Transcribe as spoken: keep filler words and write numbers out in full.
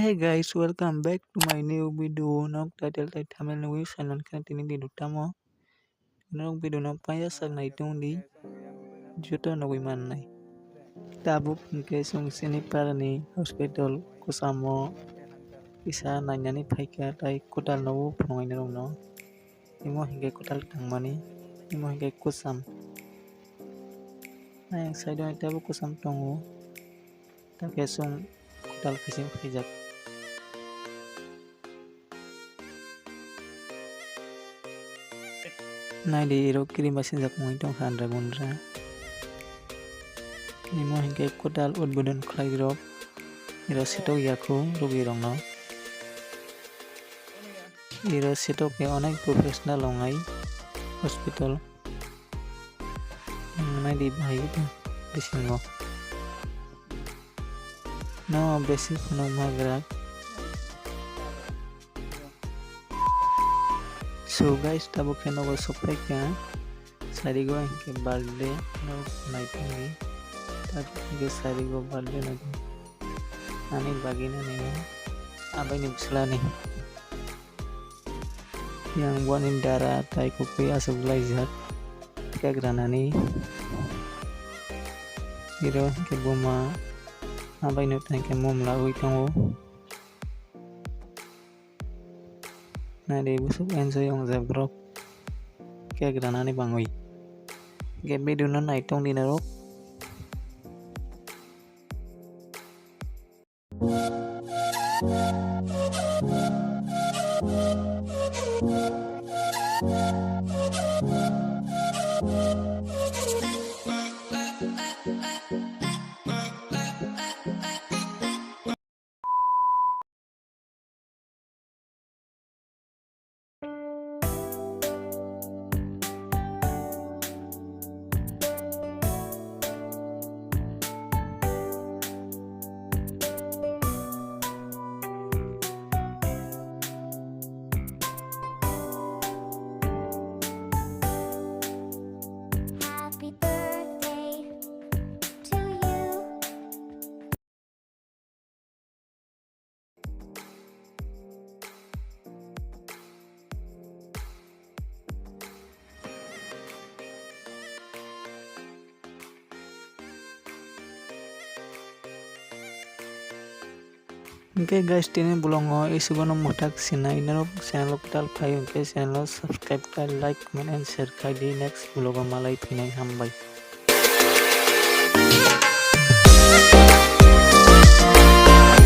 Hey guys, welcome back to my new video. Nok title tai thumbnail nugwi saiman khe tini video tamo. Nok video no paya sak nai tong di. Joto nugwi man nai. Tabuk hwnkhe chwng chini parani hospital kwchamo kisa nainani phaikha tai kwtal no phunuknai rokno. Imo hwnkhe kwtal tangmani, imo hwnkhe kwcham. Ayang side o tabuk kwcham tongo. Takhe chwng kwtal khe chwng khaijak. Naidi iro cream bai sinjak mui tongkha andra gundra. Imo hwnkhe kwtal udbodon khlairok. Iro sitok yakho rugirokno. Iro sitok khe onek professional wngnai hospital. Naidi bahai bisingo. No besi phunuk magrak. So guys, tabuk khe nogo sokphaikha. Sarigo hwnkhe birthday no naitongdi. Tabuk hwnkhe sarigo birthday naitong. Ani bagwi nani abaini bwslani. Yang buani dara tai kwpwi aswk laijak cake ranani. Iro hwnkhe buma abaino tangkhe mom lagwi tongo. Naidi bwswk enjoy wngjak borok cake ranani bangwi. Hwnkhe video no naitongdi norok. Happy birthday to you. Hwnkhe guys, tini vlog o isuk no mwthak sinai norok channel o kwtal phai hwnkhe channel o subscribe khai, like, comment and share khai di. Next vlog o malai phinai, hambai.